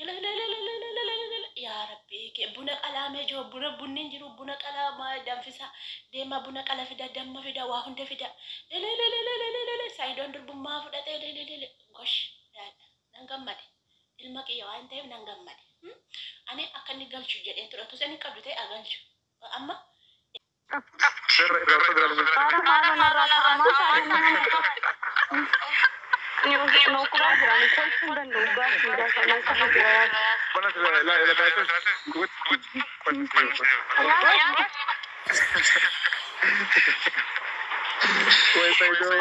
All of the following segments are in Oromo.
Ililililililililil yaa rabbii kee buna qalaamee jiru buna bunni hin jiru buna qalaa danfisa deemaa buna qala fida damma fida waa hunda fida ililililililil saayidoon durbummaa fudhate ilililil gosh nan gammade ilma kiyya waan ta'eef nan gammade ani akka inni galchu jedheen ture utuu isheen hin qabdu ta'e agalchu amma Haara maaloo narraa ka'amaa sa'aatii nama nuukubaa jira ani kolfuu hin danda'u gaafii gaafa nuukubaa jira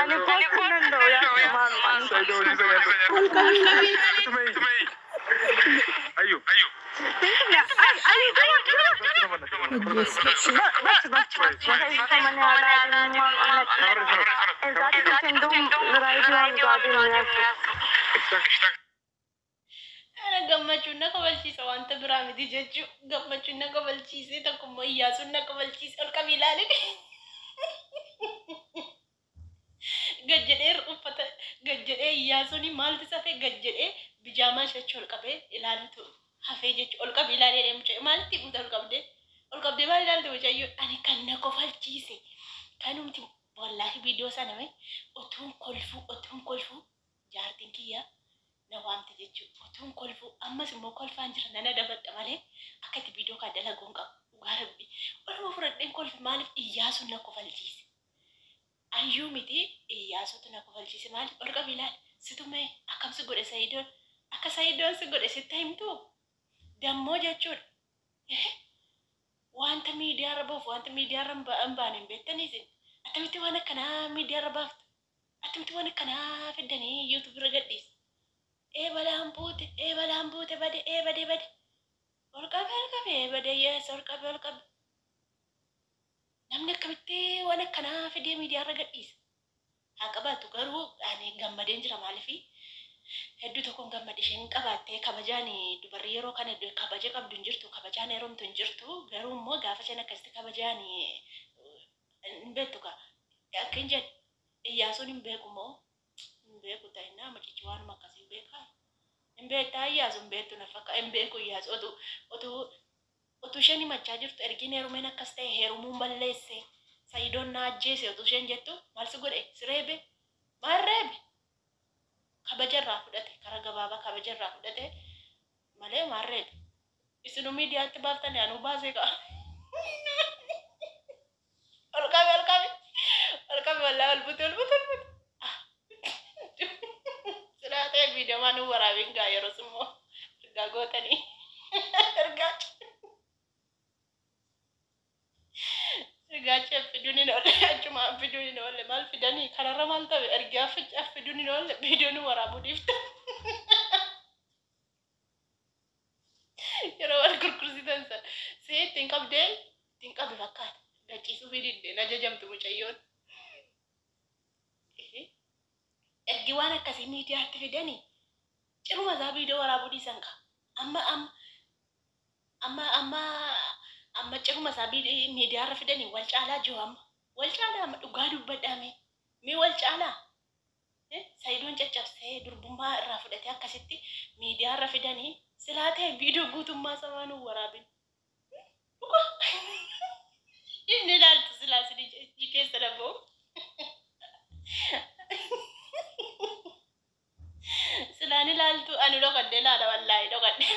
ani kolfuu hin danda'u yaasa maaloo ani. Ol qabii Ajjeese. Bas bas bas Ana gammachuun na kabalchiisa wanta biraa miti jechuu gammachuun na kabalchiise tokkummoo iyyaasuun na kabalchiise ol qabii ilaalin gad jedhee uffata gad jedhee iyyaasuun maaltu safee gad jedhee bijaamaa ishee ol qabee ilaalutu hafee jechuu ol qabii ilaalee deemu maalitti buuta ol qabdee ol qabdee maal ilaalte mucayyoo ani kan na kofalchiise kanumti wallaahi viidiyoo sana mee utuun kolfuu jaartiin kiyya na waamte jechuudha. Utuun kolfuu ammas immoo kolfaan jira nana dabadha malee akka itti viidiyoo kan dalaguun qabu dhugaa rabbi. Oluma fudhadheen kolfi maaliif iyyaasuun na kofalchiise. Ayyuu miti iyyaasuutu na kofalchiise maaliif ol qabi ilaali situ mee akkam si godhe sayidoon akka sayidoon si godhe sitti himtu dammoo jechuudha. Wanta miidiyaarra bahuuf wanta miidiyaarra hin baane hin beektanii isin akkamitti waan akkanaa miidiyaarra baaftu akkamitti waan akkanaa fiddanii yuutuub irra gadhiistu. Ee balaan buute, ee balaan buute bade, ee bade bade. Ol qabe ol qabe, ee bade yes ol qabe ol qabe. Namni akkamitti waan akkanaa fidee miidiyaarra gadhiisa. Haa qabaatu garuu ani gammadeen jira maaliifi hedduu tokkoon gammade isheen qabaattee kabajaan dubarri yeroo kana kabaja qabdu hin jirtu kabajaan heerumtu hin jirtu garuu immoo gaafa isheen akkasitti kabajaan hin beektu kaa akka hin jedhe iyyaasuun hin beeku moo hin beeku ta'inaa mucichi waanuma akkasii beekaa hin beektaa iyyaasu hin beektu na fakka hin beeku iyyaasu otuu otuu utuu isheen himachaa jirtu ergiin heerumeen akkas ta'e heerumuun balleesse sayidoon na ajjeese utuu isheen jettu maal si godhe si reebe maal reebe kabaja irraa fudhate karaa gabaabaa kabaja irraa fudhate malee maal reebe isinuu miidiyaatti baaftanii anuu baasee qaba ol qabe ol qabe ol qabe wallaahi ol bute ol bute ol bute silaa ta'e viidiyoo maa nu waraabin gaa yeroos immoo ergaa gootanii ergaa ergaa achi fiduun hin oolle achuma fiduun hin oolle maal fidanii kanarra maal ta'e ergaa fiduun hin oolle viidiyoo nu waraabuu dhiifte yeroo wal gurgursitan san see ittiin qabdee ittiin qabe fakkaata gachiisuu fi diddeen ajajamtu mucayyoon. Ergi waan akkasii miidiyaatti fidanii ciruma isaa viidiyoo waraabuu dhiisan ka amma amma amma amma amma ciruma isaa miidiyaarra fidanii wal caalaa jiru amma wal caalaa amma dhugaa dubbadhaa mee mee wal caalaa sayidoon caccabsee durbummaa irraa fudhatee akkasitti miidiyaarra fidanii silaa ta'e viidiyoo guutummaa isaa nu waraabin dhugaa inni ilaaltu silaa isin iji keessa dhaboo silaan ilaaltu ani dhokadhee ilaala wallaahi dhokadhee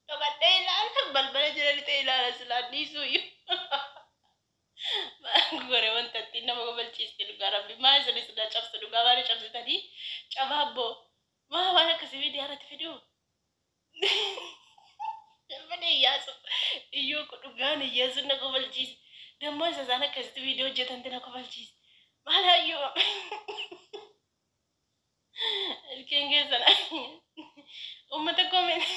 dhokadhee ilaala balbala jala lixee ilaala silaan dhiisuu iyyuu gore wanta ittiin nama gobalchiiste dhugaa rabbi maa isin sila cabsu dhugaa maali cabsitanii cabaa abboo maa waan akkasii miidiyaa irratti fiduu Fedhe iyyaasu iyyuu dhugaan iyyaasu na gobalchiise dammoo isa isaan akkasitti viidiyoo hojjetanti na kofalchiise maal hayyuu ilkeen keessan uummata comment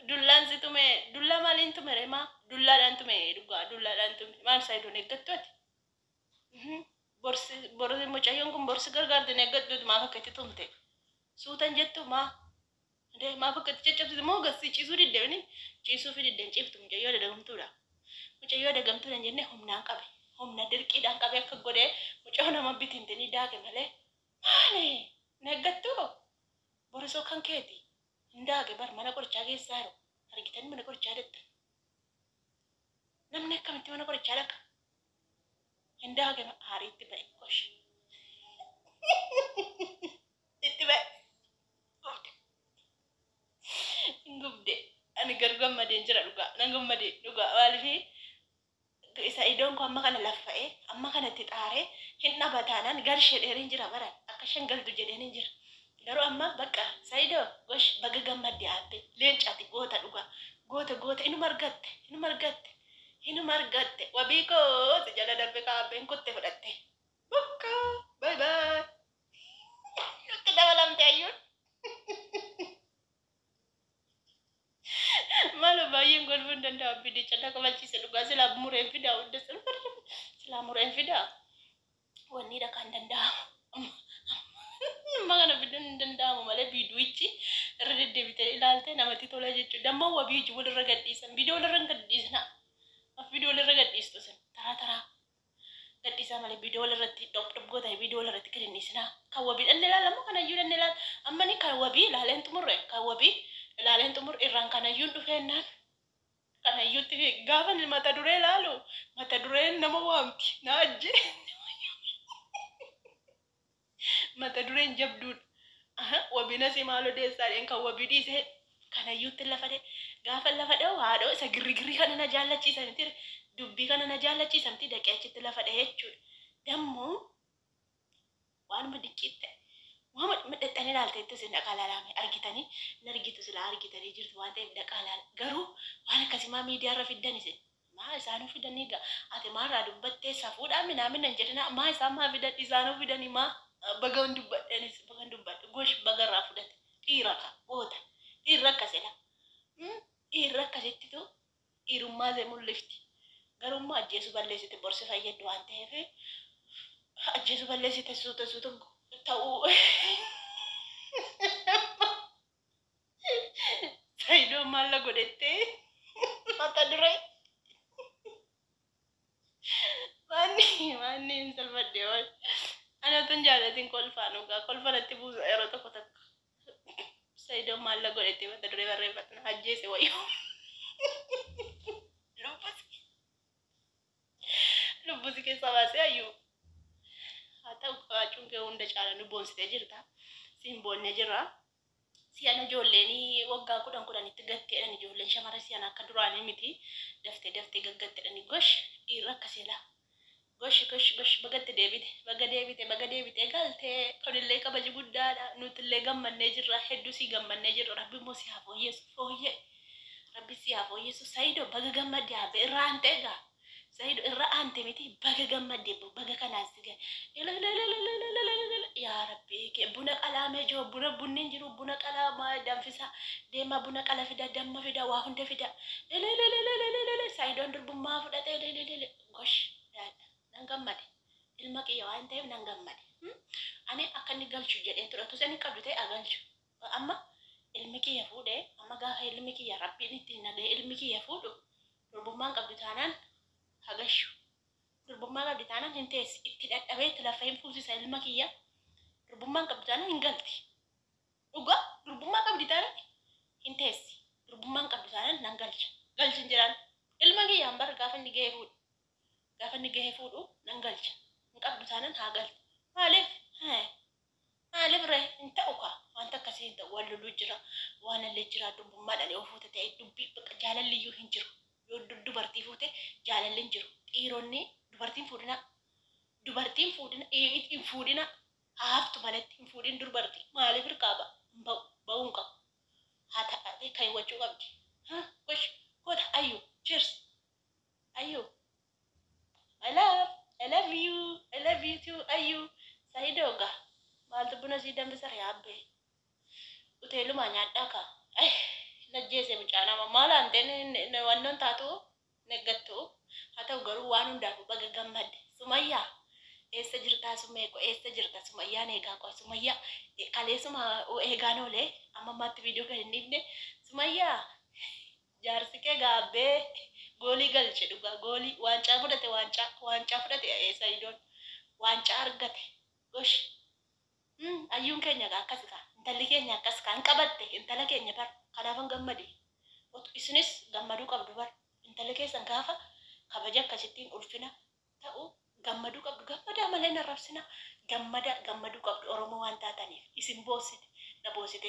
dullaan si tume dullaa maaliin tume remaa dullaadhaan tume dhugaa dullaadhaan tume maal saayidoon eeggattu ati borsi borsi mucayyoon kun borsi gargaartiin eeggattu maaf akka itti tumte suutan jettu maa maaf akka itti caccabsite moo gassi ciisuu diddeen ciisuu fi diddeen ciiftu mucayyoo adagamtuudha mucayyoo adagamtuudha jenne humnaan qabe humna dirqiidhaan qabe akka godhee mucayyoo nama bitintanii daake malee maali hin eeggattu. Gombisoo kan keeti. Hin daake bar mana qorichaa geessaa jiru. Argitanii mana qorichaa dhaqxan. Namni akkamitti mana qorichaa dhaqa? Hin daake aariitti ba'e gosh. Itti ba'e. Gubde. Hin gubde. Ani garuu gammadeen jira dhugaa. Nan gammadee dhugaa. Maaliifii isa idoon koo amma kana laffa'ee amma kana itti xaaree hin dhaba taanaan galshee dheeriin jira bara akka isheen galtu jedheen hin jira. Garuu amma bakka Saidoo gosh baga gammadde aabbee leencaati goota dhugaa goota goota inuma argatte inuma argatte inuma argatte wabii koo si jala darbe kaabbeen kutte fudhatte. Bakka bye bye. Nutti dabalamte ayyuun. Maaloo baay'een kolfuu hin danda'u abbidicha na kofalchiise dhugaa silaa mureen fidaa hunda silaa mureen fidaa wanniidha kan danda'amu amma kana fiduun hin danda'amu malee viidiyoichi irra deddeebitee ilaalte namatti tola jechuudha. Dammoo wabii hojii walirra gadhiisan viidiyoo walirra hin gadhiisna. Viidiyoo walirra gadhiistu isin taraa taraa gadhiisaa malee viidiyoo walirratti dhop dhop gootanii viidiyoo walirratti gad hin dhiisinaa. Kan wabii dhanne ilaala moo kan ayyuu dhanne ilaala? Amma ni kan wabii ilaaleen xumurre kan wabii ilaaleen xumurre irraan kan ayyuun dhufeennaan kan ayyuutti fi gaafa inni mata duree ilaalu mata dureen nama waamti na ajjee mata dureen jabduudha. Aha, wabiin asii maal odeessaa dheen kan wabii dhiisee kan ayyuutti lafa dhee gaafa lafa dha'u haadhoo isa girrigirrii kana na jaallachiisa miti dubbii kana na jaallachiisa miti dhaqee achitti lafa dha'ee jechuudha. Dammoo waanuma dinqiitti ta'e waanuma dhaqxanii ilaalteettu isin dhaqaa ilaalaame argitanii hin argitu silaa argitanii jirtu waan ta'eef dhaqaa ilaala. Garuu waan akkasii maa miidiyaarra fiddan isin? Maa isaanuu fidanii gaa ati maarraa dubbattee safuudhaa minaamin hin jedhina maa isaan maa fidan isaanuu fidanii maa bagan dubbadhe anis bagan dubbadhe gosh bagarraa fudhate dhiira ka goota dhiirra akkasidha. Dhiirra akkasittitu dhiirummaa ishee mul'ifti. Garuu immoo ajjeesuu balleessite borsi fayyaddu waan ta'eef ajjeesuu balleessite suuta suuta ta'uu Sayidoon maal godhettee mata duree maanni maanni hin salphadhe waan ani otoo hin jaallatin kolfaan dhugaa kolfa natti buusa yeroo tokko tokko. Sayidoon maal godhettee mata duree barreeffatan ajjeese wayyoo lubbusi lubbusi keessa baasee ayyuu haa ta'u qabaachuun kee hunda caala nu boonsitee jirta siin boonnee jirra. Si'ana ijoolleen waggaa 10 10tti gatteedhan ijoolleen shamara si'ana akka duraanii miti daftee daftee gaggatteedhani gosh dhiirri akkasii laa gosh gosh gosh bagatti deebite baga deebite baga deebite galtee kunillee kabaji guddaadha nutillee gammannee jirra hedduu sii gammannee jirra rabbi immoo si haa fooyyessu fooyyee rabbi si haa fooyyessu Sayido baga gammadde haa irraa aantee egaa Sayido irra aante miti baga gammadde baga kanaan si gahe yaa rabbi kee buna qalaamee jiru buna bunni hin jiru buna qalaamaa danfisa deemaa buna qala fida damma fida waa hunda fida Sayidoon durbummaa fudhate gosh nan gammade ilma kiyya waan ta'eef nan gammade. Ani akka inni galchu jedhee ture utuu inni qabdu ta'e agalchu amma ilmi kiyya fuudhee amma gaafa ilmi kiyya rabbiin ittiin nagahee ilmi kiyya fuudhu durbummaan qabdu taanaan hagashu durbummaa qabdi taanaan hin teessi itti dhadhabee itti lafa hin fuusisa ilma kiyya durbummaan qabdu taanaan hin galti dhugaa durbummaa qabdi taanaan hin teessi durbummaan qabdu taanaan nan galcha galchin jiraan ilma kiyyaan bar gaafa inni gahee fuudhu gaafa inni gahee fuudhu nan galcha hin qabdu taanaan haa galtu maaliif maaliif ree hin ta'u kaa wanta akkasii hin ta'u wal loluu jira waan allee jira durbummaadhaan yoo fuute ta'e dubbii bakka jaalalli iyyuu hin jiru yoo dubartii fuute jaalalli hin jiru dhiironni dubartiin fuudhina dubartiin fuudhina hin fuudhina haa haftu manatti hin fuudhin dubartii maaliif hirkaa ba'a hin ba'u ba'uu hin qabu haa ta'e kan wachuu qabdi gosh goota ayyu cheers ayyu I love I love you I love you too ayyu Saidoo gaa maaltu buna sii danfisa yaabbee uteelumaa nyaadhaa kaa ay najjeese mucaa nama maal aanteen wannoon taatu neggattu haa ta'u garuu waan hundaaf baga gammadde Sumayyaa eessa jirtaa Sumee ko eessa jirta Sumayyaan eegaa qoy Sumayyaa kaleessuma eegaan oolee amma ammaatti viidiyoo kan hin dhiifne Sumayyaa jaarsi kee gaabbee goolii galche dhugaa goolii waancaa fudhate waancaa waancaa fudhate Sayidoon waancaa argate gosh ayyuun keenya gaa akkas gaa Intalli keenya akkas kan qabatte intala keenya bar kanaafan gammade. Isinis gammaduu qabdu bar. Intalli keessan gaafa kabaja akkasittiin ulfina ta'u gammaduu qabdu. Gammadaa malee hin arrabsina. Gammada gammaduu qabdu Oromoo waan taataniif. Isin boossite na boossite.